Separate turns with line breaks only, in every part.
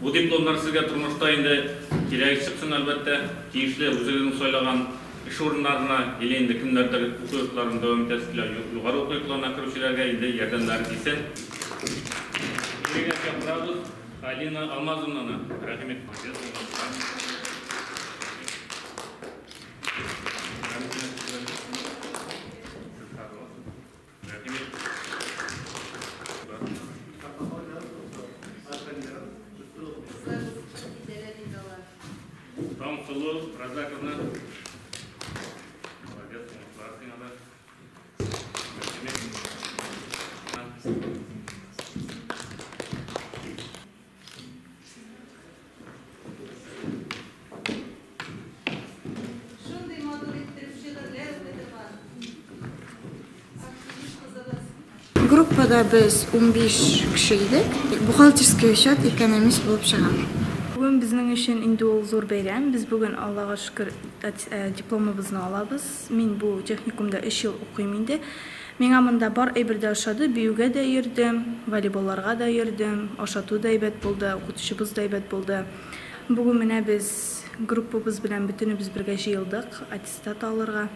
Бу дипломнар сезгә тормышта инде кирәге чыксын, әлбәттә, тиешле үзегезнең сайлаган эш урыннарына или инде кемнәрдер уку йортларын дәвам итәсе килә, югары уку йортларына керүчеләргә инде ярдәмнәре тисен. Бирегә чакырабыз Алина Алмазовнаны. Рәхим ит. Таңсылу Разаковна. Молодец, уңышлар сиңа да.
Шундый матур иттереп шигырьләр укый торган активист кызыбыз.
Группада без 15 кеше идек. Бухгалтерский учет, экономист булып чыгам.
Бүген безнең өчен инде ул зур бәйрәм. Без бүген, Аллага шөкер, дипломыбызны алабыз. Мин бу техникумда өч ел укыйм инде. Миңа монда бар әйбер дә ошады, биюгә дә йөрдем, волейболларга да йөрдем, ашату да әйбәт булды, укытучыбыз да әйбәт булды. Бүген менә без группабыз белән бөтенебез бергә җыелдык, аттестат алырга,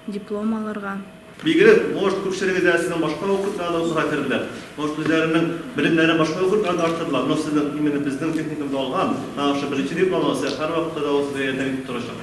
диплом алырга.
Билгеле, может, күпчелеге дә сезнең башка укытларда укырга керделәр, может, үзләренең белемнәрен башка укытларда арттырдылар, но сезнең именно безнең техникумда алган, менә шушы беренче дипломыгыз һәрвакытта да ул сезгә ярдәм итеп торачак.